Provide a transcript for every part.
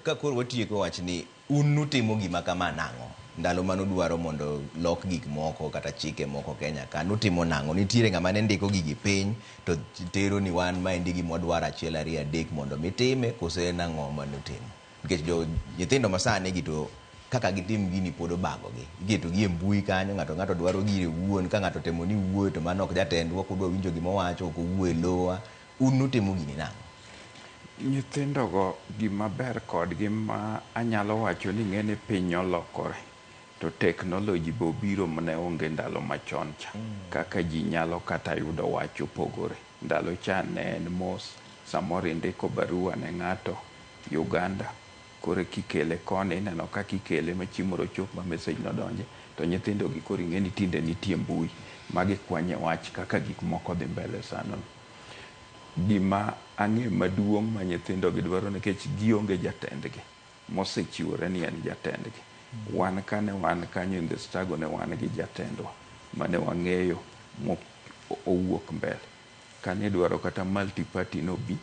Ka koro watieko wachni, un nutimo gima kama nang'o? Ndalo manudwaro mondo lok gik moko kata chike moko Kenya ka, nutimo nang'o? Nitiere ng'ama ne ndiko gigi piny to tero ni wan maendi gima wadwaro achiel ariyo adek mondo mitime kose en ang'o manutimo? Nikech jo nyithindo masani gi to kaka gitim gini pod obagogi. Iketogi e mbui kanyo, ng'ato ng'ato dwaro gire owuon, ka ng'ato otemo ni wuoyo to mano ok jatendwa, ok odwa winjo gima owacho, ok owuo e lowa. Un nutimo gini nang'o? Nyithindogo gima ber kodgi ma anyalo wacho ni ing'e ni piny olokore to technology be obiro mane onge ndalo machon cha. Kaka ji nyalo kata yudo wach opogore. Ndalo cha ne en mos, samoro indiko barua ne ng'ato Uganda, koro kikele koni ineno kaka ikele ma chieng' moro ochop ma message no donje. To nyithindo gi koro ing'e ni tinde nitie mbui ma gikwanye wach kaka gik moko dhi mbele sano. Gima ang'e maduong' ma nyithindo gi dwaro nikech gionge jatendgi mosechiwore ni en jatendgi. Wan kane wan kanyo in the struggle ne wan gi jatendwa mane wang'eyo mo owuok mbele. Kane idwaro kata multi party nobi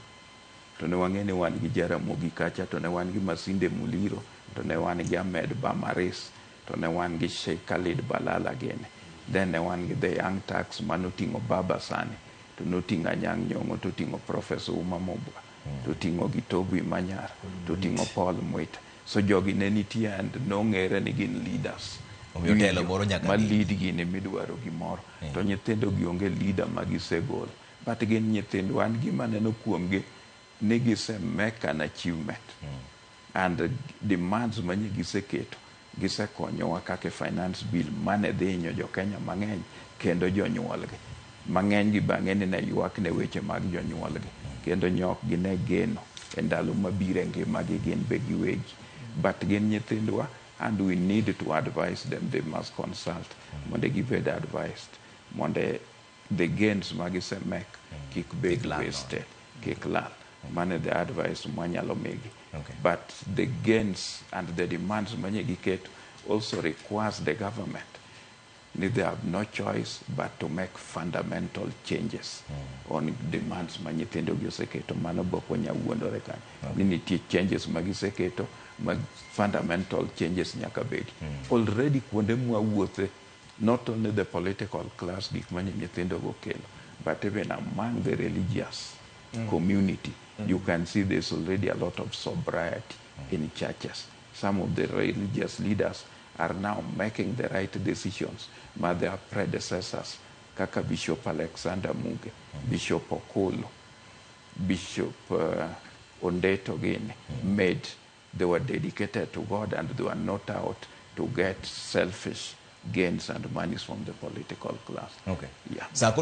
to ne wang'e ni wan gi Jaramogi kacha to ne wan gi Masinde Muliro to ne wan gi Ahmed Bamaris to ne wan gi Sheikh Khalid Balala gini. Then ne wan gi the Young Turks manoting'o Baba Sani to noting'o Anyang' Nyong'o to oting'o Professor Uma Mobwa to oting'o Gitobu Imanyara to oting'o Paul Mwita. So jogi ne nitie and nong'ere ni gin leaders. Omiyo telo moro nyaka ma bedi. lead gini midwaro gimoro. To nyithindo gi onge leader ma gisegolo. But gin nyithindwa an gima aneno kuomgi ni gise make an achievement. And demands manye giseketo gisekonyowa kaka e finance bill mane dhi hinyo jo Kenya mang'eny kendo jonyuolgi. Mang'eny gi bang'e ni ne ywak ne weche mag jonyuolgi kendo nyok gine geno e ndalo mabiro e ngimagi gin be giwegi. But gin nyithindwa and we need to advise them, they must consult mondo gibed advised mondo the gains ma gise make kik bed Kik lal nono. wasted, kik lal. Mano e the advice mwanyalo migi. Okay. But the gains and the demands manye giketo also requires the government ni they have no choice but to make fundamental changes on demands ma nyithindo gi oseketo. Mano be ok wanyal wuondore kanyo. Ni nitie changes ma giseketo ma fundamental changes nyaka bedi. Already kuonde mwawuothe, not only the political class gik manye nyithindo go kelo, but even among the religious community, you can see there's already a lot of sobriety in churches. Some of the religious leaders are now making the right decisions ma their predecessors kaka Bishop Alexander Muge, Bishop Okolo, Bishop Ondeto gini made. They were dedicated to God and they were not out to get selfish gains and monies from the political class. Okay. Yeah. Sa koro